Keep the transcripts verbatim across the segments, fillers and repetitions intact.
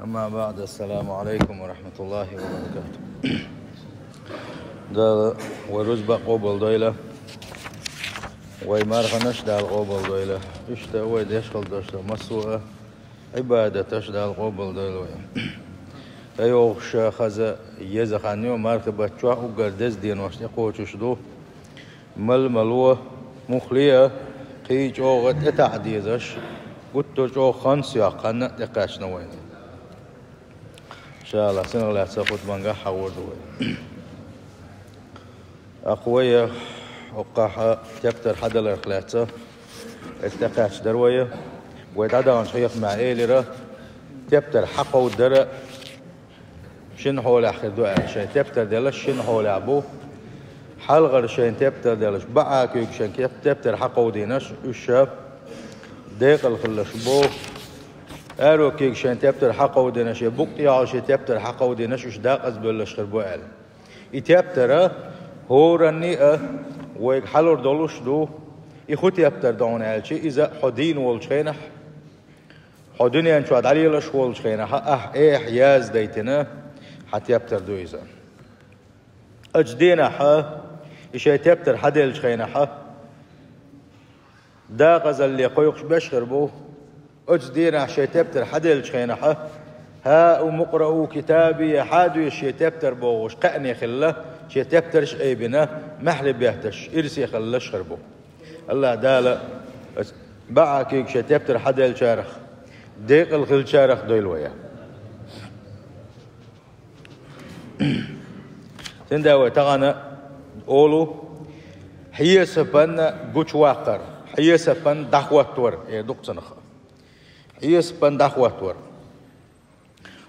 أما بعد، السلام عليكم ورحمة الله وبركاته. Дала вай рузба къобалдойла, вай марханаш Дала къобалдойла. Иштта вай деш хала долча массо а Ӏибадаташ Дала къобалдойла вай. ТӀайогӀуш хаза еза хан ю, мархий бетта чохь уггар деза денош тӀекхочуш ду. Мала-мало, муххале а, кхин чӀогӀа тӀетаӀа дезаш, гуттар а чӀогӀа ханна сох ханна тӀекхаьчна вайна. Ша Аллах, синах лаьцна хутбангахь хьагӀур ду вай. ТӀаккха вай, хӀокхахь тептар хьадаларх лаьцна, эцца тӀекхаьчна дара вай. Вай дӀадаханчу хьехамехь элира, тептар хьакховдадар шина хьолехь хир ду аьлла. Шайн тептар делларш шина хьолехь бу. Хьалхара шайн тептар делларш, баӀа куьйга шайн кеп-, тептар хьакховдийнарш, уьш ша декъала хиларш бу. Аьрру куьйга шайн тептар хьакховдийнарш, я букъ тӀехьа шайн тептар хьакховдийнарш, уьш декъаза бевлларш хир бу аьлла. И тептар хӀоранна а вайга хьалур долуш ду, и хӀун тептар ду хьуна аьлча, иза хьо дийна волчу хенахь, хьо дуьнен чохь дӀалелаш волчу хенахь, ахь эхь яздайтина хьан тептар ду иза. Оцу дийнахь и шайн тептар хьаделлачу хенахь, декъазалле кхойкхуш берш хир бу. Оцу дийнахь шайн тептар хьаделлачу хенахь, «هاؤم اقرءوا كتابيه», хьадуьйша шен тептар бохуш, кхаьъне хилла, шен тептарш а айбина, маьхьарий бетташ, ирсе хилларш хир бу. Аллах Дала оцу баӀа куьйга шайн тептар хьаделлачарах, декъала хиллачарах дойла вай. Цундела вай тахана олу, хьесапан гучуваккхар, хьесапан дӀахӀоттор, э, ду-кх цунах. Хьесапан дӀахӀоттор.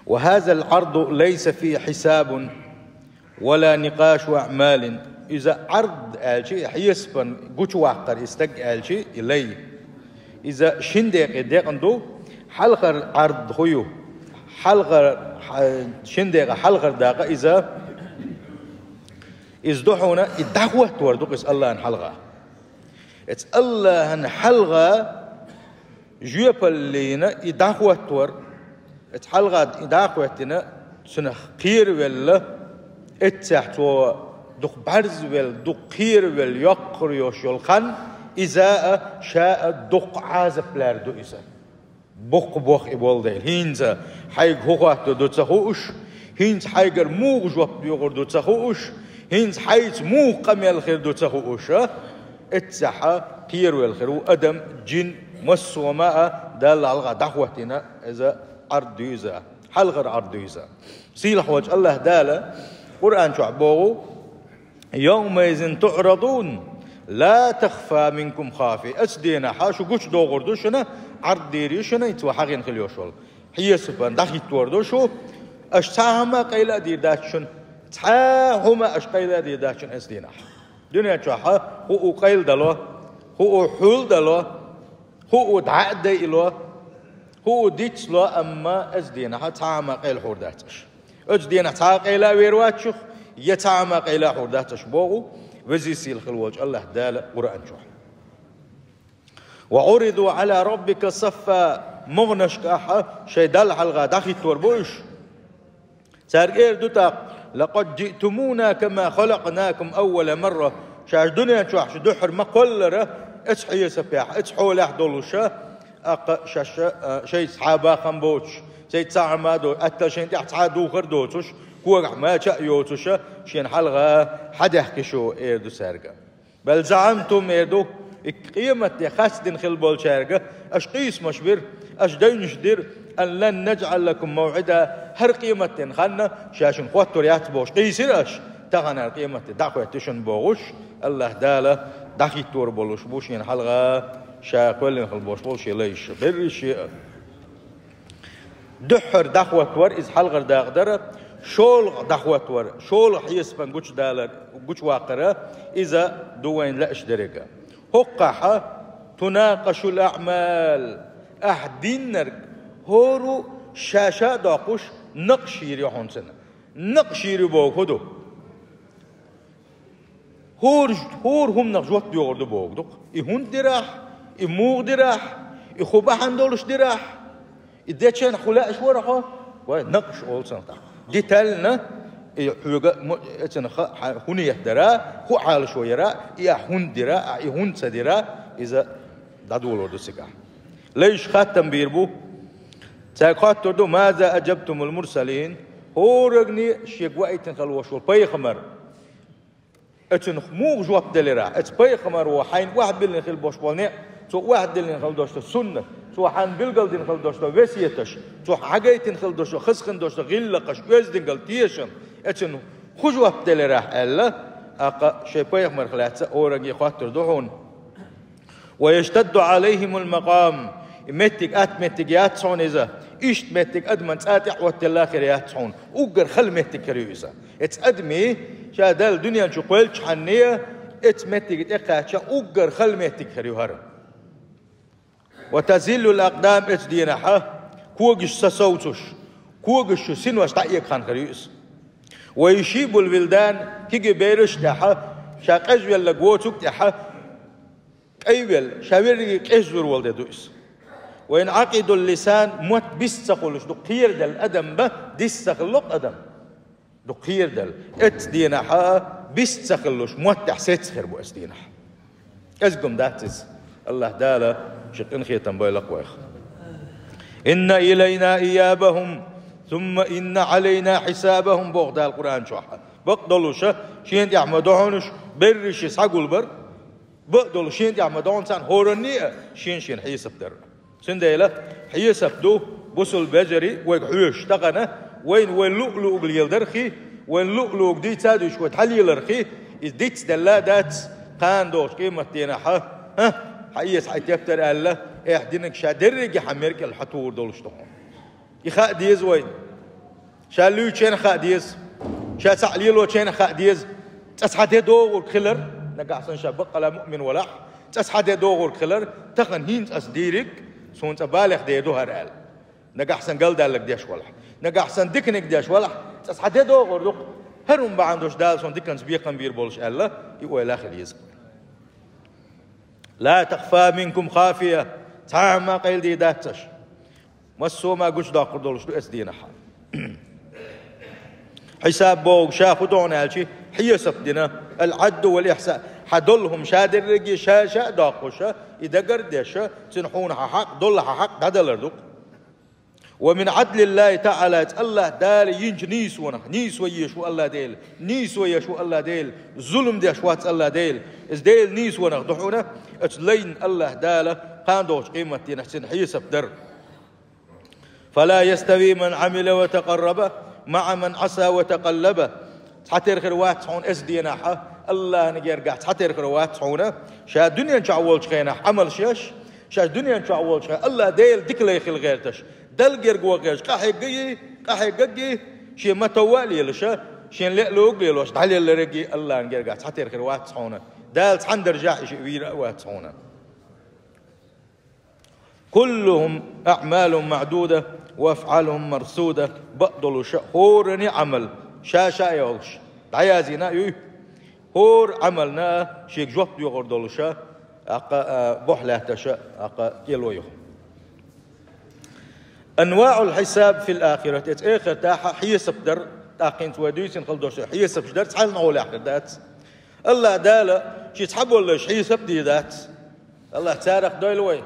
«وهذا العرض ليس فيه حساب ولا نقاش أعمال». Иза Ӏард аьлча, и хьесапан гучуваккхар и стаг аьлча, и лай. Иза шин декъе декъна ду, хьалхара Ӏард хӀун ю? Хьалхара, хьа-, шин декъа хьалхара дакъа иза, иза ду хьуна и дӀахӀоттор ду-кх иза Аллахьан хьалха. Эца Аллахьан хьалха жоьпаллина и дӀахӀоттор, эца хьалха и дӀахӀоьттина, цунах кхеравелла, эццехь цо дукха бӀаьрзавелла, дукха кхеравелла йоккхур йолуш йолу хан, иза а, ша а дукха Ӏазап лаьрр ду иза. Боккха бохь и болу дела. ХӀинца хьайга хӀун хоттур ду ца хууш, хӀинца хьайгара муха жоп доьхур ду ца хууш, хӀинца хьайца муха къамел хир ду ца хууш, а? Эццехь кхеравелла хир ву адам, джин, массо а ма а, Далла хьалха дӀахӀоттийна иза Ӏард ю иза, хьалхара Ӏард ю иза. Сийлахь волчу Аллах Дала Къуръан чохь боху: «يومئذ تعرضون لا تخفى منكم خافية». Оцу дийнахь шу гучудохур ду шуна, Ӏард дийр ю шуна, и цо хьахийна хила йолуш волу. Хьесапан дӀахӀиттор ду шу, аша цхьа а хӀума къайла а дийр дац шуна. Цхьа а хӀума аша къайла а дийр дац шуна оцу дийнахь. Дуьнен чохь хӀуъу къайладало, хӀуъу хьулдало, хӀуъу дӀа а дайъало, хӀуъу дицло, амма оцу дийнахь цхьа а хӀума къайла хьур дац аша. Оцу дийнахь цхьа а къайла а вер вац шух, я цхьа а хӀума къайла а хьур дац аша, боху Веза-Сийлахь волчу Аллах Дала Къуръан чохь. «وعرضوا على ربك صفا», могӀанашка ахьа шайн Далла хьалха дӀахӀиттор бу уьш. Цаьрга эр ду тӀаккха: «لقد جئتمونا كما خلقناكم أول مرة». Шаьш дуьнен чохь шу дуьххьара ма кхоллара, эцу хьесапехь, эцу хьолехь долуша, аккха шаьш, а, шайца цхьа а бахам боцуш, шайца цхьа а хӀума а до-, аттал шайн тӀехь цхьа а духар доцуш, когахь мача а йоцуша, шена хьалха хьадаьхки шу, эр ду цаьрга. «بل زعمتم», эр ду, и къематде хастдина хила болчаьрга, аша къийсамаш бира, аша девнаш дира, «أن لن نجعل لكم موعدا», хӀара къематден ханна ша шуна хоттур яц бохуш къийсира аша, тахана хӀара къематде дӀахӀоьтту шуна бохуш, Аллах Дала дӀахӀиттор болуш бу шена хьалха ша кхоьллина хила болуш болу шен лайш, берриш а. Дуьххьара дӀахӀоттор, иза хьалхара дакъа дара, шолгӀа дӀахӀоттор, шолгӀа хьесапан гучудалар, гучуваккхара, иза ду вайна лаьаш деррига. ХӀокхахьа: «تناقش الأعمال». Ахьа диннарг хӀора ша-ша а доккхуш, накъаш йийр ю хьуна цунна. Накъаш йийр ю боху хӀун ду? ХӀора, хӀора хӀуманах жоп доьхур ду боху ду-кх. И хӀунда дирахь, и муха дирахь, и хӀун бахьана долуш дирахь, и дечарна хӀун лаьаш вара хьо, Вай, накъш олу цунах тӀаккха. Детально, и хьоьга мо-, эцна ха-, хьан хӀун ният дара, хӀун Ӏалашо яра, и ахь хӀунда дира, ахь и хӀунда ца дира, иза дӀадолор ду цигахь. Лайш хаттам бийр бу. Цаьрга хоттур ду: «Маза аджабтумул мурсалин?» ХӀоранна шега ваийтина хила волуш волу пайхамар, оцунах муха жоп делира? Оцу пайхамаро хьайна охьадиллина хила болуш болу некъ, цо охьадиллина хила долуш долу суннат, цо хьайна билгалдина хила долуш долу весеташ, цо хьайна гайтина хила долуш долу, хазахина долуш долу гӀиллакхаш, оьздангалла, тешам, оцунах хӀун жоп делира ахь аьлла, тӀаккха шайн пайхамарх лаьцна хӀоранна хоттур ду хьуна. «Ва яштадду Ӏалайхимул макъам». И меттиг, атта меттиг яц хьуна иза. Иштта меттиг адаман цӀа тӀехь оттаделла хир яц хьуна. Уггар хала меттиг хир ю иза. Эцу адамийн, ша Далла дуьнен чу кхоьллинчхьана, эцу меттиге тӀекхаьчча, уггар хала меттиг хир ю хӀара. «Ва тазиллул акъдам», эцу дийнахьа когаш сасовцуш, когаш чу синош дӀаэга хан хир ю иза. «Ва юшибул вилдан», кегий бераш а тӀехь, ша къежвелларг воцург а тӀехь, кӀайвелла, ша верриге къежзур волу де ду иза. «Ва янӀакъидул лисан», мотт бист ца хуьлуш ду кхераделла адам бан, дист ца хилла-кх адам. Ду кхераделла. Эцу дийнахьа бист ца хилуш, мотт тӀехь сецца хир бу эцу дийнахьа. КӀезиг-м дац иза. АллахӀ Дала шен къинхетам бойла-кх вайх. «Инна илайна иябахум, сумма инна Ӏалайна хьисабахум», боху Дала Къуръан чохь. Бакъдолуша, шена тӀехь ма ду хьуна уьш, берриш схьагулбар. Бакъдолуш, шена тӀехь ма ду хьуна царна хӀоранна а шен-шена хьесап дар. Цундела хьесап ду, бусалба вежарий, вайга хьоьжуш тахана, вайна вай луъ-луъуг леладарх, вайна луъ-луъуг дийца а дуьйцуш вай дӀалеларх, иза дицделла а дац, кхана догӀучу къематдийнахьа, хьан, хьан эца хьайн тептар аьлла, эхь динарг ша дерриге хьан меркӀал хьан тухур долуш ду хьуна. И хаа деза вайна. Ша луьйчу хенахь хаа деза. Ша цхьаъ лелочу хенахь хаа деза. Цкъа цхьа де догӀург хилар, нагахь санна ша баккъала муъмин валахь, цкъа цхьа де догӀург хилар, тахана хӀинца ас дийриг, суна цкъа балех де ду хӀара аьлла. Нагахь санна галдаьлларг деш валахь, нагахь санна диканиг деш валахь, цкъа цхьа де догӀур ду-кх. ХӀара хӀума бахьана долуш Дала суна диканца бекхам бийр болуш аьлла, и ойла хила еза. «Ла тахфа минкум хафия», цхьа а хӀума къайладе дац аша. Массо а ма гучудоккхур долуш ду эцу дийнахьа. Хьисаб бохург ша хӀун ду хьуна аьлча, хьесап дина, ал-Ӏадду вал-ихьса, хьан долу хӀума ша дерриге ша-ша а доккхуша, и дагар а деша, цуьнан хьуна хьан хьакъ, долу хьан хьакъ дӀадалар ду-кх. «Ва мин Ӏадлиллахи таӀала», АллахӀ Дала йинчу нийсонах, нийсо еш ву АллахӀ Дела, нийсо еш ву АллахӀ Дела, зулам деш вац АллахӀ Дела. Иза Делан нийсонах ду хьуна, оцу лайна АллахӀ Дала кхана догӀучу къематдийнахь цуьнан хьесап дар. «Фала ястави ман Ӏамила ва такъарраба маӀа ман Ӏаса ва такъаллаба». Цхьатера хир вац хьуна эцу дийнахьа, АллахӀна гергахь цхьатера хир вац хьуна, ша дуьнен чохь волчу хенахь Ӏамалш еш, ша дуьнен чохь волчу хенахь АллахӀ Делан дика лай хила гӀерташ, Далла герга ваха гӀерташ, къахьеггий, къахьеггаггий, шен ма-товва а лелаша, шен леалуг а лелош, дӀалеллараггий АллахӀна гергахь цхьатера хир вац хьуна, Дала цхьана даржехь и шиъ вийр а вац хьуна. «Куллухум аъмалухум маъдуда ва афъалухум марсуда», бакъдолуша хӀоранна Ӏамал ша-ша а йолуш дӀаяздина а юй, хӀора Ӏамална шега жоп доьхур долуша, тӀаккха, а, бохь лаьтташа, тӀаккха кӀело ю. «АнваӀул хьисаб фил ахират», эцу эхартахь хьесап дар, тӀаккха хӀинца вай дуьйцина хила долуш хьесапаш дар цхьана гӀолехь хир дац. АллахӀ Дала ши цхьаболлуш хьесап дийр дац. АллахӀ царах дойла вай,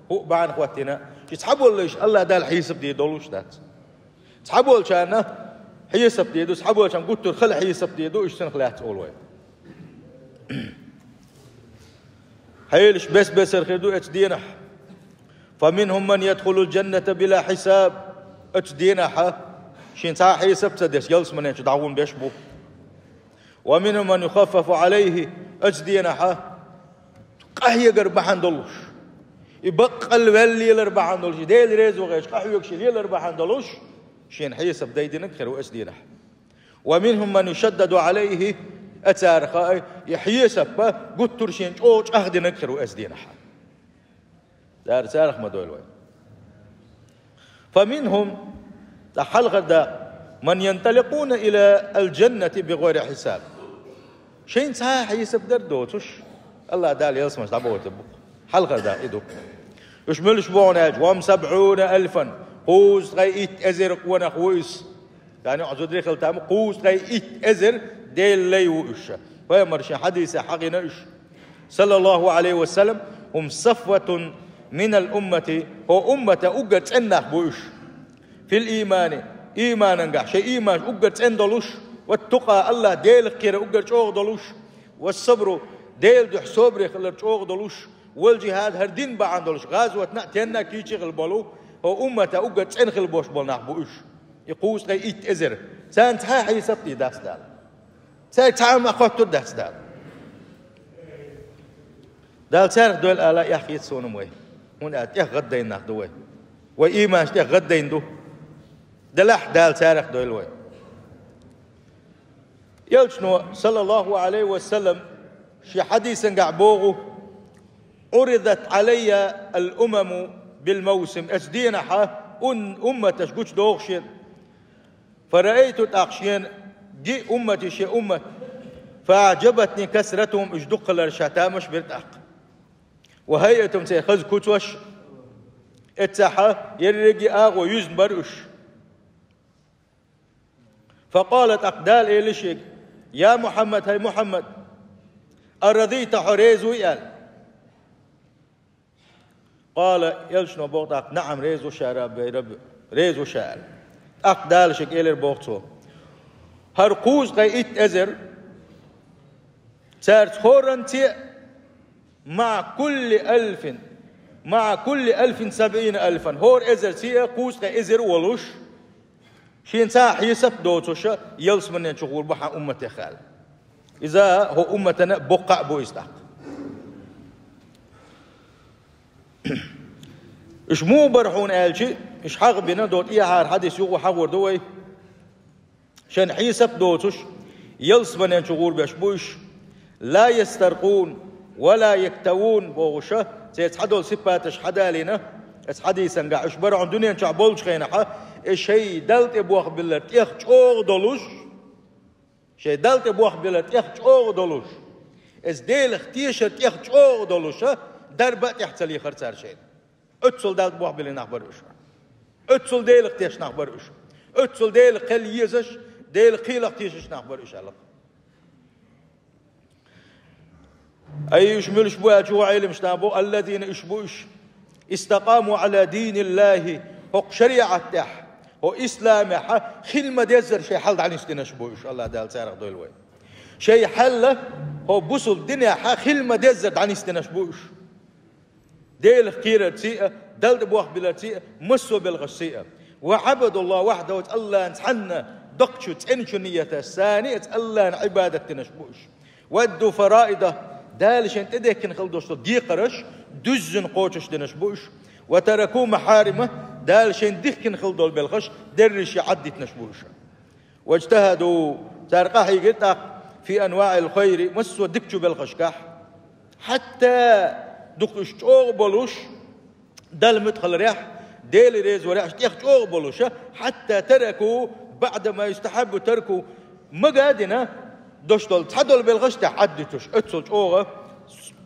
хӀуъа бахьана хӀоттийна. Ши цхьаболлуш АллахӀ Дала хьесап дийр долуш дац. Цхьаболчарна хьесап дийр ду, цхьаболчарна гуттар хала хьесап дийр ду, иштта цунах лаьцна олу вай. Хьелаш бес-бесара хир ду эцу дийнахь. «Фаминхум ман ядхулул джанната била хьисаб». Оцу дийнахьа шен цхьа а хьесап ца деш, ялсаманен чу дӀагӀун беш бу. «Ва минхум ман юхаффафу Ӏалайхи», оцу дийнахьа къахьегар бахьана долуш, и баккъал ваьлла лелар бахьана долуш, и Дела реза вахийташ къахьоьгуш лелар бахьана долуш, шен хьесап дайдинарг хир ву оцу дийнахьа. «Ва минхум ман юшаддаду Ӏалайхи», а царах а и хьесап гуттар шен чӀогӀа чӀагӀдинарг хир ву оцу дийнахьа. Цара царах ма дойла вай. «Фаминхум», ткъа хьалхара дакъа, «ман янталикъуна илал джаннати бигайри хьисаб». Шайна цхьа а хьесап дар доцуш, АллахӀ Дала ялсаманчу дӀабохуьйтур бу. Хьалхара дакъа и ду. Уьш муьлш бу хьуна аьлча, «ва хум сабӀуна алфан», Кхузткъе итт эзар къонах ву иза. Царна юкъа зударий хила там, кхузткъе итт эзар Делан лай ву уьш. Пайхамара шен хьадисехь хьахийна уьш, саллаллаху Ӏалайхи ва саллам: «Хум сафватун минал уммати», хӀо уммата уггар цӀена нах бу уьш. «Фил иймани», ийманангахь, шайн ийманаш уггар цӀена долуш, «ват-тукъа», АллахӀ Делах кхерар уггар чӀогӀа долуш, «вас-сабру», Делан дуьхьа собаре хилар чӀогӀа долуш, «вал-жихӀад», хӀара дин бахьана долуш, гӀазотна а, тенна а кийча хила болу, хӀо уммата уггар цӀена хила болуш болу нах бу уьш. И кхузткъе итт эзар. Царна цхьа а хьесап дийр дац Дала. Цаьрга цхьа а ма хоттур дац Дала. Дала царах дойла ала эхь хета суна вай. ХӀунда аьлча тӀех гӀаддайна нах ду вай. Вай ийманаш тӀех гӀаддайна ду. Делахь Дала царах дойла вай. Элчано, саллаллаху Ӏалайхи ва саллам, шен хьадисангахь боху: «Ӏуридат Ӏалайя ал-умаму бил-мавсим». Оцу денахьа ун-, умматаш гучудоху шена. «Фараайту», тӀаккха шена ги уммати, шен уммат. «Фаъжабатни касратухум», уьш дукха хилар ша тамаш бира тӀаккха. «Ва хӀайъатухум», церан хаза куьцаш. Эццахьа ерриге а агӀо юьзна бара уьш. «Факъала», тӀаккха Дала элира шега: «Я Мухьаммад, хӀай Мухьаммад, арадийта, хьо реза вуй?» – аьлла. «Къала», элчано боху тӀаккха: «НаӀам, реза ву ша, Рабби, Рабби, реза ву ша», – аьлла. ТӀаккха Дала шега элира боху цо: «ХӀара кхузткъе итт эзар, цаьрца хӀоранца а, маӀа кулли алфин, маӀа кулли алфин сабӀина алфан, хӀора эзарца а кхузткъе эзар а волуш, шена цхьа а хьесап доцуша ялсаманен чу гӀур бу хьан умматех», – аьлла. Иза хӀо умматана боккха а бу иза тӀаккха. Уьш муха бара хьуна аьлча, уьш хьагӀ бина, до тӀехьара хьадис юха хьагӀур ду вай. Шайн хьесап доцуш, ялсаманен чу гӀур беш бу уьш. «Ла ястаркъун, ва ла яктавун», – бохуша, церан цхьадолу сипаташ хьадалийна, оцу хьадисангахь уьш бара хьуна дуьнен чохь болчу хенахьа, и шайн Далла тӀе бохбиллар тӀех чӀогӀа долуш, шайн Далла тӀе бохбиллар тӀех чӀогӀа долуш, иза Делах тешар тӀех чӀогӀа долуша, дарба а тӀех ца лехара цара шайна. Оццул Далла бохбиллина нах бара уьш. Оццул Делах тешаш нах бара уьш. Оццул Делах кхел езаш, Делах кхелах тешаш нах бара уьш аьлла. Ай, уьш муьлш бу аьлча, хӀу Ӏелимаш тан бу, «аллазина», уьш бу уьш, «истакъаму Ӏала диниллахи», хӀокху шариӀат тӀехь, хӀо исламехьа хила ма-деззара шайн хьал дӀанисдинаш бу уьш, АллахӀ Дала царах дойла вай. Шайн хьал, хӀо бусулба динехьа хила ма-деззара дӀанисдинаш бу уьш. Делах кхерарций а, Далла тӀе бохбиларций а, массо а белхашций а. «Ва Ӏабадуллах вахьдаху», оцу АллахӀна цхьанна доккхачу цӀеначу нияташ санна, оцу АллахӀна Ӏибадат динаш бу уьш. «Ва адду фараида», Дала шайн тӀедехкина хила долуш долу декхараш дуьззина кхочуш динаш бу уьш. «Ва тараку махьарима», Дала шайн дихкина хила долу белхаш дерриш а Ӏаддитинаш бу уьш. «Ваджтахаду», цара къахьийгира тӀаккха, «фи анваӀил хайри», массо а дикачу белхашкахь. Хьатта дукха уьш чӀогӀа болуш, Далла муьтӀахь хиларехь, Дела реза варехь, уьш тӀех чӀогӀа болуша, «хьатта тараку баъда ма юстахьаббу тарку», мага а дина, дош долу, цхьадолу белхаш тӀехь Ӏаддуьтуш, оццул чӀогӀа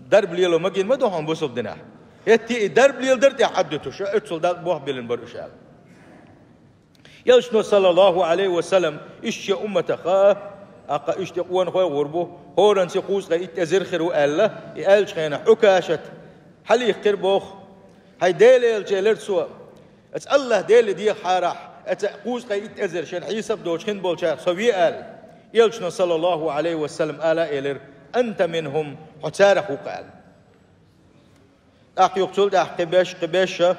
дарба лело магийна ма ду хьуна бусулба динехь. ХӀетте и дарба леладар тӀехь Ӏаддуьтуша, оццул Далла бохбиллина бара уьш аьлла. Элчано, саллаллаху Ӏалайхи ва саллам, иштта шен умматах хаьа, аккха иштта къонахой гӀур бу, хӀоранца кхузткъе итт эзар хир ву аьлла, и аьллачу хенахь Ӏукашат хьалийхкира боху: «Хьайн Дела элча», элира цо, «оцу АллахӀ Деле дехахьарахь, оцу кхузткъе итт эзар шен хьесап доцуш хин болчарах со ве», аьлла. Элчано, саллаллаху Ӏалайхи ва саллам, ала элира: «Анта минхум», хьо царах ву-кх аьлла. ТӀаккха юха цул тӀаьхьа кхин беш, кхин беша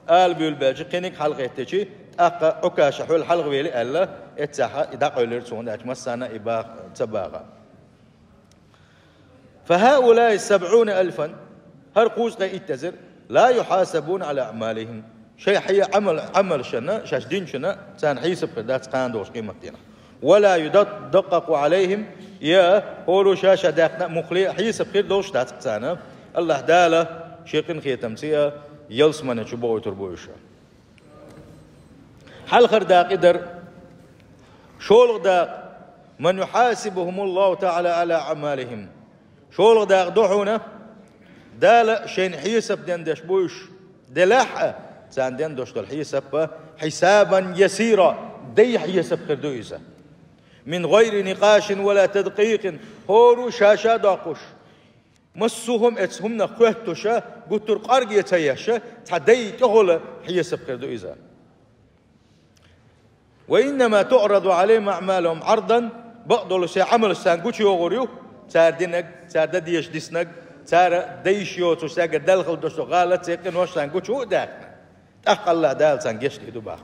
ала буьйлабелча, кхиниг хьалахӀиттичи, тӀаккха Ӏукаша хьуьлла хьалхавели аьлла, эццахьа и дӀакъевлира цунна, аьлча массарна а и баха ца баха. «Фа хӀаулаи сабӀуна алфан», хӀара кхузткъе итт эзар, «ла юхьасабуна Ӏала аъмалихим». Шайн хье Ӏамал, Ӏамалшна, шаьш динчунна царна хьесап хир дац кхана долуш къематдийнахь. «Ва ла юдакъкъакъу Ӏалайхим», я хӀора ша-ша даьккхина а муххале а хьесап хир долуш дац царна. АллахӀ Дала шен къинхетамца а ялсамане чу бохуьйтур бу уьш. Хьалхара дакъа и дара. ШолгӀа дакъа: «Ман юхьасибухумуллаху таӀала Ӏала аъмалихим». ШолгӀа дакъа ду хьуна, Дала шайна хьесап ден деш бу уьш, делахь а, царна ден дош долу хьесап а حسابا يسيرا, дайа хьесап хир ду иза. من غير نقاش ولا تدقيق, хӀора ша-ша доккхуш, массо а хӀума эцу хӀуманах хоьттуш, гуттар а къорге ца еш, цхьа дайа тӀехула хьесап хир ду иза. وإنما تعرض عليهم أعمالهم عرضا, бакъдолуш шайн Ӏамалш царна гучуйогӀур ю, цара динарг, цара дан дезаш диснарг, цара дайша йоцуш, цаьргара даьлла хила долуш долу гӀалат, церан къинош царна гучу а даьккхина. ТӀаккха АллахӀ Дала царна гечдийр ду боху.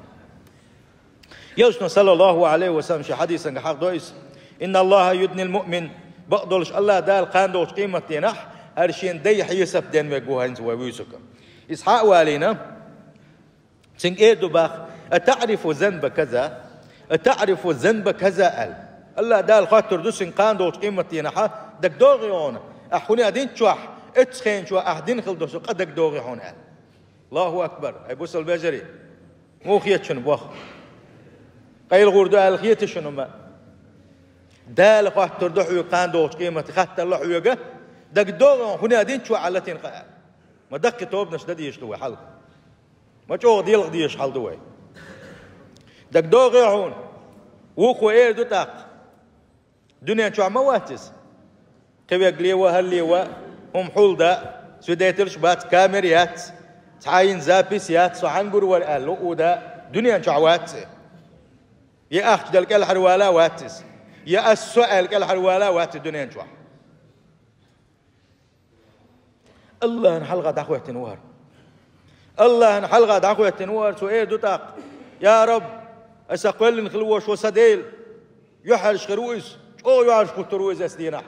Элчано, саллаллаху Ӏалайхи ва саллам, шен хьадисехь хьахдо иза: إن الله يدني المؤمن, бакъдолуш АллахӀ Дала кхана долчу къематдийнахь хӀара шена дайа хьесап ден верг ву хӀинца вай вуьйцург. Иза схьа а валийна, цуьнга эр ду боху: أتعرف ذنب كذا؟ أتعرف ذنب كذا؟ аьлла. АллахӀ Дала хоттур ду цуьнга кхана долчу къематдийнахь: дагадогӀий хьуна, ахь хӀун динчохь, оццу хенахь ахь дина хила долуш долу къа дагадогӀий хьуна аьлла. Аллаху акбар! Ай, бусалба вежарий, муха хета шуна боху? Къайла гӀур ду аьлла хета шуна ма? Дала хоттур ду хьоьга кхана долчу къематдийнахь, хаттар ло хьоьга: дагадогӀий хьуна, хӀун динчохь ахь латийна къа аьлла. Ма даккхий тобанаш дан дезаш ду вай хьалха. Ма чӀогӀа делха дезаш хьал ду вай. ДагадогӀий хьуна? Вукхо эр ду тӀаккха: дуьнен чохь ма вац иза. Кхин верг лево, хӀара лево, хӀума хьулда, свидетелаш бац, камера яц, цхьа а йина запись яц, со хьаьнгара вара аьлла, луъу да, дуьнен чохь вац иза. Я ахча дала кӀелхьарвала а вац иза, я ас со аьлла кӀелхьарвала а вац иза дуьнен чохь. АллахӀна хьалха дӀахӀоьттина ву хӀара. АллахӀна хьалха дӀахӀоьттина ву хӀара, цо эр ду тӀаккха: я Раб, аса кхоьллина хила волуш ву сан Дела. ЮьхьӀаьржа хир ву иза, чӀогӀа юьхьӀаьржа хӀуттур ву иза оцу дийнахь.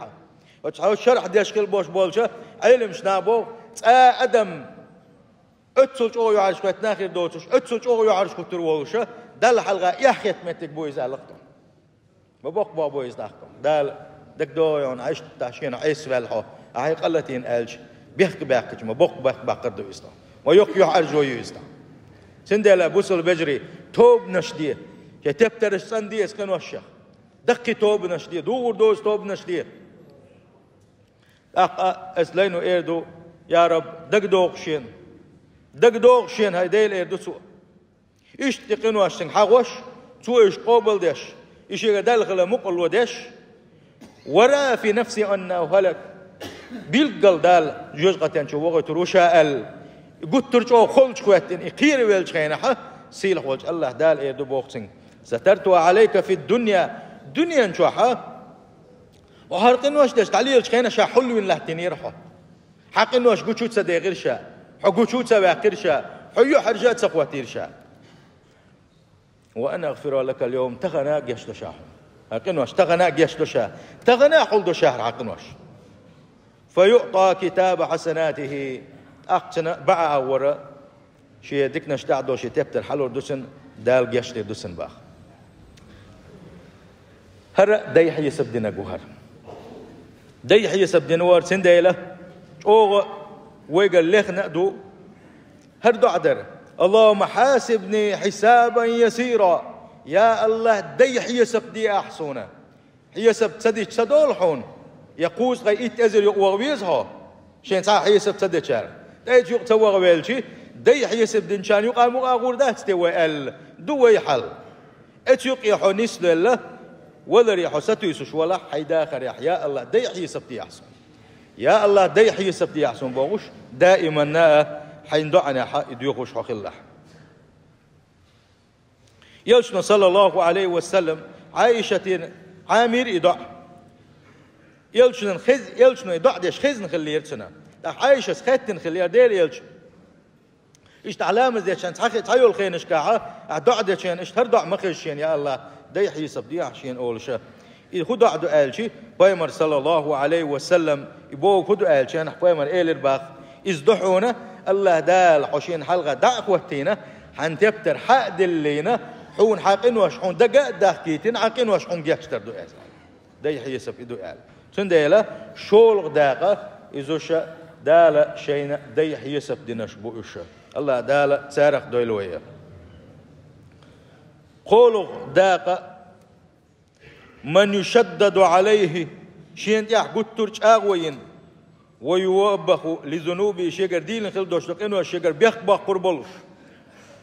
Оцу хьо шархь деш хила болуш болчу Ӏеламнаха боху: цкъа а адам оццул чӀогӀа юьхьӀаьржа хӀоьттина хир доцуш, оццул чӀогӀа юьхьӀаьржа хӀуттур волуш, Далла хьалха эхь хетта меттиг бу иза аьлла-кх. Ма боккха боху бу иза тӀаккха. Дала дагадогӀий хьуна, Ӏаьшта шена Ӏеса ваьлла хьо, ахьа къа латийна аьлча, бехк баьккхича, ма боккха бехк баккхар ду иза тӀаккха. Ма йоккха юьхьӀаьржо ю иза тӀаккха. Цундела, бусалба вежарий, тобанаш де, шайн тептарш цӀанде иза къиношех. Даккхий тобанаш де, дугӀур доцу тобанаш де. ТӀаккха аса лайно эр ду: я Раб, дагадогӀу шена. ДагадогӀу шена, хӀай Дела, эр ду цо. Иштта и къинош цуьнга хьахош, цо уьш къобалдеш, и шега даьлла хила мукъарло деш: ورأى في نفسه أنه هلك. Билггал Дала жоьжахатин чу вохуьйтур ву ша аьлла, гуттар а чӀогӀа холчу хӀоьттина, и кхеравеллачу хенахь, сийлахь волчу АллахӀ Дала эр ду боху цуьнга: سترتها عليك في الدنيا. Дуьнен чохь хьо хӀара къинош деш дӀалелачу хенахь ша хьулвина латтийнера хьо. Хьан къинош гучу ца дехира ша, хьо гучу ца ваьккхира ша, хьо юьхьӀаьржа а ца хӀоттийра ша. وأنا أغفرها لك اليوم, тахана а гечдо ша хьуна хьан къинош, тахана а гечдо ша, тахана а хьулдо ша хьан къинош. فيعطى كتاب حسناته, тӀаккха цуьнан бӀаьхьа агӀора шен диканаш тӀехь долу шен тептар хьалур ду цуьнан, Дала гечдийр ду цуьнан боху. ХӀара а дайа хьесап динарг ву хӀара. Дайа хьесап дина вара, цундела чӀогӀа вайгара лехна а ду хӀара доӀа дар: اللهم حاسبني حسابا يسيرا. Я АллахӀ, дайа хьесап де ахь суна. Хьесап ца дича ца долу хьуна, я кхузткъе итт эзар юкъа ваха веза хьо, шен цхьа а хьесап ца дечара. Ткъа эцу юкъа ца ваха велчи, дайа хьесап динчарна юкъа-мукъа гӀур дац те вай аьлла, ду вай хьал. Эцу юкъе хьо нислелла валаре хьо сатуьйсуш валахь, хьайн дахарехь: я АллахӀ, дайа хьесап де ахь суна. Я АллахӀ, дайа хьесап де ахь суна бохуш, даиманна а хьайн доӀанехь и доьхуш хьо хилалахь. Элчано, саллаллаху Ӏалайхи ва саллам, Ӏайшатина Ӏамийра и доӀа. Элчанан хез-, Элчано и доӀа деш хезна хиллера цуьнан. ТӀаккха Ӏайшас хаьттина хиллера: Дела Элча, иштта ахь ламаз дечу хенахь, цхьа хи-, цхьайолу хенашкахь ахь доӀа дечу хенахь, иштта хӀара доӀа ма хеза шена: я АллахӀ, дайа хьесап де ахь шена, олуша. И хӀун доӀа ду аьлчи, пайхамар, саллаллаху Ӏалайхи ва саллам, и бохург хӀун ду аьлча, пайхамар элира боху: иза ду хьуна, АллахӀ Дала хьо шена хьалха дӀа а хӀоттийна, хьан тептар хьа а диллийна, хьуна хьан къинош хьуна дага а дахкийтина, хьан къинош хьуна гечдар ду иза. Дайа хьесап и ду аьлла. Цундела шолгӀа дакъа иза шу Дала шайна дайа хьесап динарш бу уьш. АллахӀ Дала царах дойла вай. КхоалгӀа дакъа: من يشدد عليه, шена тӀехь гуттар а чӀагӀо йина, ويوبخ لذنوبه, шегара дийна хила долуш долу къинош шегара бехк боккхур болуш.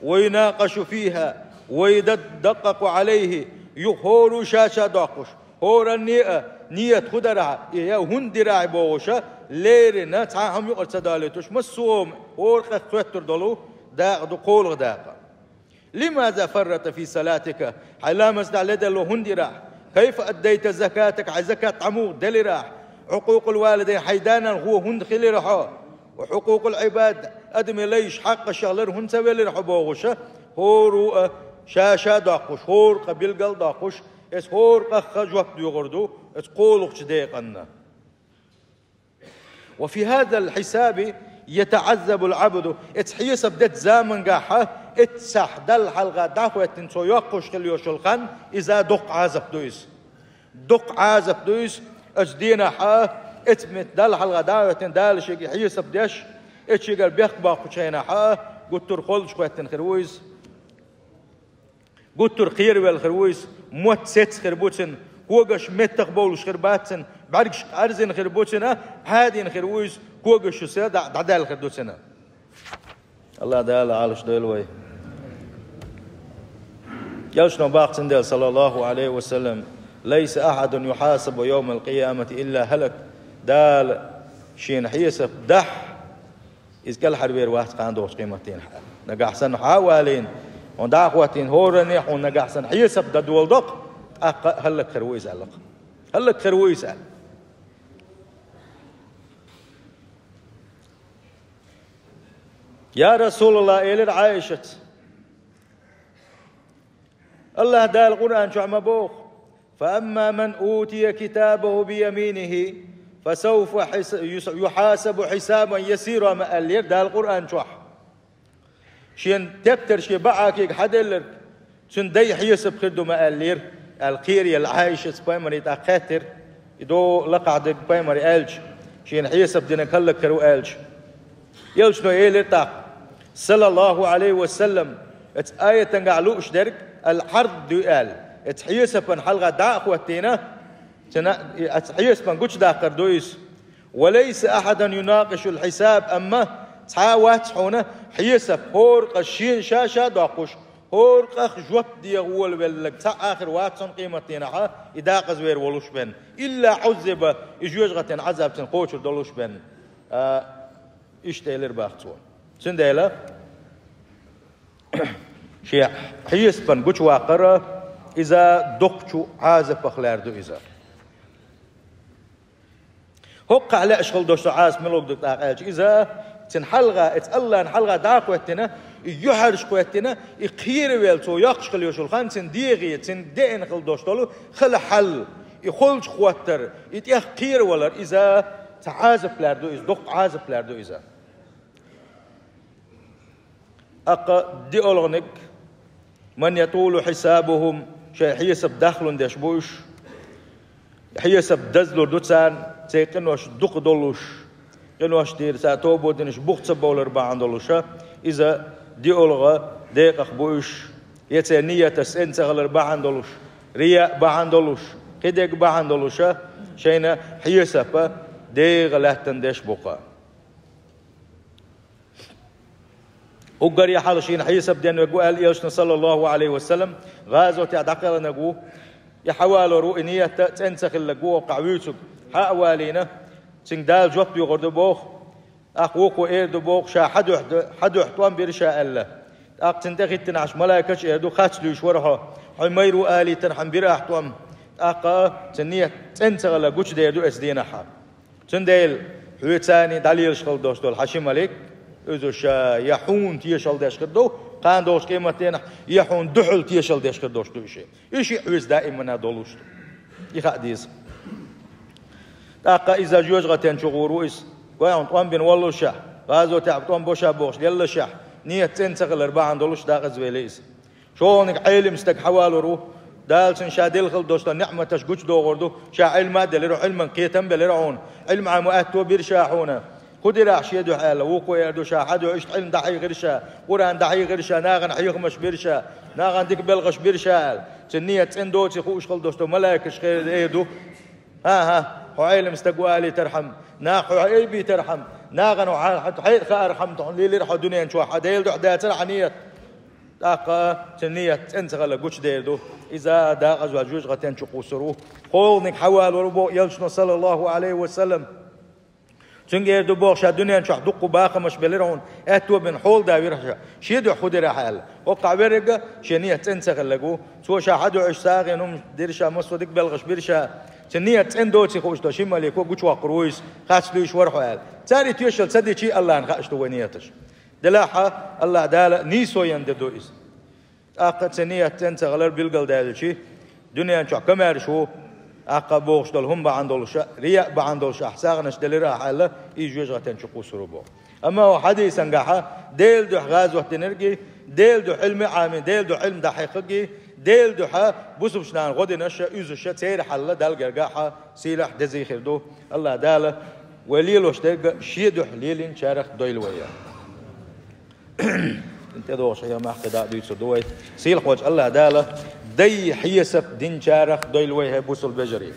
ويناقش فيها ويدقق عليه, юха хӀора ша-ша доккхуш, хӀоранна а ният хӀун дарахь, и я хӀунда дирахь бохуш, леррина цхьа а хӀума юкъара ца далийтуш, массо а хӀора къах хоьттур долу дакъа ду кхоалгӀа дакъа. لماذا فرطت في صلاتك؟ Хьайн ламаз тӀехь ледарло хӀунда дирахь? كيف أديت زكاتك؟ Хьайн закат дӀа муха делирахь? عقوق الوالدين, хьайн да-нанна хьо хӀунда хилира хьо? وحقوق العباد, адамийн лайш хьакъашех лар хӀунда ца велира хьо бохуш, хӀора а ша-ша доккхуш, хӀора къа билгал а доккхуш, иза хӀора къах а жоп доьхур ду иза кхоалгӀачу декъанна. وفي هذا الحساب يتعذب العبد. Иза хьесап дечу замангахь, эццахь Далла хьалха дӀахӀоьттина цо йоккхуш хила йолуш йолу хан, иза доккха Ӏазап ду иза. Доккха Ӏазап ду иза, оцу дийнахь, эццахь Далла хьалха дӀахӀоьттина Дала шега хьесап деш, эццахь шегара бехк боккхучу хенахь, гуттар а холчу хӀоьттина хир ву иза. Гуттар а кхеравелла хир ву иза, мотт сецна хир бу цуьнан, когаш меттах бовлуш хир бац цуьнан, бӀаьргаш къарзина хир бу цуьнан, Ӏадийна хир ву иза, когаш шу сел дӀа-, дӀадаьлла хир ду цуьнан. АллахӀ Дала Ӏалаш дойла вай. Элчано боху цундела, саллаллаху Ӏалайхи ва саллам: ليس أحد يحاسب يوم القيامة إلا هلك. Дала шена хьесап дахь, иза кӀелхьарвер вац кхана догӀучу къематдийнахь. Нагахь санна хьо а валийна, хьуна дӀа а хӀоттийна хӀоранна а, хьуна нагахь санна хьесап дан доладо-кх, тӀаккха а хӀаллакьхир ву иза аьлла-кх. ХӀаллакьхир ву иза аьлла. «Я РасулаллахӀ», — элира Ӏайшас, АллахӀ Дала Къуръан чохь ма боху: «فأما من أوتي كتابه بيمينه فسوف حس-، يس-، يحاسب حسابا يسيرا», ма аьллера Дала Къуръан чохь. Шен тептар шен баӀакига хьаделларг, цуьнан дай хьесап хир ду ма аьллера, аьлла кхераелла Ӏайшас пайхамаре тӀаккха хаьттира, и догӀу лакхахь дерг пайхамаре аьлча, шена хьесап динарг хӀаллакьхир ву аьлча. Элчано элира тӀаккха, саллаллаху Ӏалайхи ва саллам, оцу аятангахь лууш дерг ал-Ӏард ду аьлла, оцу хьесапан хьалха дӀа а хӀоттийна, цуьнан, оцу хьесапан гучудаккхар ду иза. «وليس أحد يناقش الحساب», амма цхьа а вац хьуна хьесап хӀора къа шена ша-ша доккхуш, хӀора къах жоп деха волавелларг цхьа а хир вац цунна къематдийнахь, и декъазвер волуш бен. «إلا عذب», и жоьжахатин Ӏазап цунна кхочур долуш бен. А, иштта элира боху цо. Цундела шен хьесапан гучуваккхар иза доккхачу Ӏазапах лаьрду иза. ХӀокхахь лаьаш хила долуш долу Ӏазап мила ду тӀаккха аьлча, иза цуьнан хьалха, оцу АллахӀан хьалха дӀа а хӀоттийна, и юьхьӀаьржа хӀоттийна, и кхеравелла цо йоккхуш хила йолуш йолу хан цуьнан дегӀе, цуьнан деана хила долуш долу хала хьал, и холчу хӀоттар, и тӀех кхеравалар, иза цхьа Ӏазап лаьрду иза, доккха Ӏазап лаьрду иза. ТӀаккха диъалгӀаниг, «من يطول حسابهم», шайн хьесап дахлун деш бу уьш. Хьесап дазлур ду царна, церан къинош дукха долуш, къинош дийр цара тоба динарш бух ца бовлар бахьана долуша, иза диъалгӀа декъах бу уьш, я церан нияташ цӀена ца хилар бахьана долуш, рияъ бахьана долуш, кхидерг бахьана долуша, шайна хьесапа дегӀан лаьттан деш бу-кха. Уггаре хьалха шена хьесап ден верг ву аьлла элчано, саллаллаху Ӏалайхи ва саллам, гӀазотехь дӀакхелхинарг ву, и хьавалор ву, и ниятта цӀена ца хилларг ву, оккхахь вуьйцург хьа а валийна, цуьнга Дала жоп доьхур ду боху, тӀаккха вукхо эр ду боху, ша хьан дуьхьа, хьан дуьхьа тӀом бира ша аьлла. ТӀаккха цунна тӀехӀиттинарш малайкаш эр ду, хац луьйш вара хьо, хьо майра ву алийтархьама бира ахь тӀом, тӀаккха цуьнан ният цӀена ца хилла гучудер ду эцу дийнахьа. Цундела хьоьца а дӀалелаш хила долуш долу хьан ши малик, иза ша я хьуна тешал деш хир ду, кхана долчу къематденахь, я хьуна дуьхьал тешал деш хир долуш ду и ши. И ши хьоьца даимана долуш ду. И хаа деза. ТӀаккха иза жоьжахатен чу гӀур ву иза. Гой хьуна тӀом бина воллушехь, гӀазотехь тӀом бо ша бохуш леллашехь, ният цӀена ца хилар бахьана долуш дакъаза велий иза. ШолгӀаниг Ӏелим стаг хьавалор ву. Дала цунна ша делла хила долуш долу ниъматаш гучудохур ду. Ша Ӏилма а делира, Ӏилман кхетам а белира хьуна. Ӏилма Ӏамо аьтто бира ша хьуна. ХӀун дира ахь шен дуьхьа аьлла, вукхо эр ду ша хьан дуьхьа, иштта Ӏилма дӀахьийхира ша, Къуръан дӀахьийхира ша, нахана хьехамаш бира ша, нахана дика белхаш бира ша аьлла. Цуьнан ният цӀена доций хууш хила долуш долу малайкаш хер эр ду. ХӀан-хӀа, хьо Ӏелим стаг ву алийтархьама, нах хьо айбийтархьама, нахана хьо хьан хьайна хаархьама, хьуна лелира хьо дуьнен чохь, хьан Делан дуьхьа дацара хьан ният. ТӀаккха цуьнан ният цӀена ца хилар гучудер ду. Иза дакъаза ваьлла жоьжахатен чу кхуссур ву. ХӀолланиг хьавалор ву боху элчано, саллаллаху Ӏалайхи ва саллам. Цуьнга эр ду боху, ша дуьнен чохь дуккха бахамаш белира хьуна, аьтто бина хьолада вира ша. Шен дуьхьа хӀун дира ахьа аьлла. ХӀокхахь верриг а шен ният цӀена ца хилларг ву. Цо ша хьадоьхуш сагӀина хӀумаш дира ша, массо а дика белхаш бира ша. Цуьнан ният цӀена доций хууш долу ши малико гучувоккхур ву иза, хацдуьйш вара хьо аьлла. Цара и тоьшалла ца дичи, Аллахьна хаьаш ду вайн нияташ. Делахь а Аллахь Дала нийсонан де ду иза. ТӀаккха цуьнан ният цӀена ца хилар билгалдаьлчи, дуьнен чохь комаьрша ву, тӀаккха бохуш долу хӀума бахьана долуш а, рияъ бахьана долуш а ахь сагӀанаш делира ахьа аьлла, иза жоьжахатен чу кхуссур ву боху. Амма хьадисан гахьа Делан дуьхьа гӀазот динарг а, Делан дуьхьа Ӏилма а Ӏамийна, Делан дуьхьа Ӏилма дӀахьекхарг а, Делан дуьхьа бусалбачу нахана гӀо динарш а, уьззаш а, церан хьал а Далла гергахь а сийлахь, дезий хир ду. Аллахь Дала вай лелош дерг а шен дуьхьа лелийначарах дойла вай. ТӀедогӀуш хьехам махкадаӀ дуьйцур ду вай. Сийлахьчу Аллахь Дала дай хьесап динчарах дойла вай, хӀай бусалба вежарий.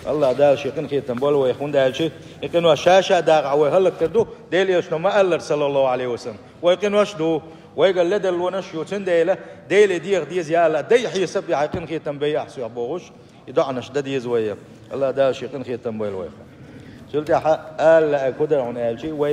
Аллахь Дала шен къинхетам бойла вайх, хӀунда аьлча и къинош ша-ша дагӀахь вай хӀаллакдер ду, Делан элчано ма-аллара, саллаллаху Ӏалайхи ва саллам. Вай къинош ду, вайгара ледарлонаш а ю, цундела Деле деха деза, я АллахӀ, дай хьесап яхье, къинхетам бай ахь соьх бохуш, и доӀанаш дан деза вай. Аллахь Дала шен къинхетам бойла вайх. Цул тӀаьхьа ала лаьа кху дара хьуна аьлча, вай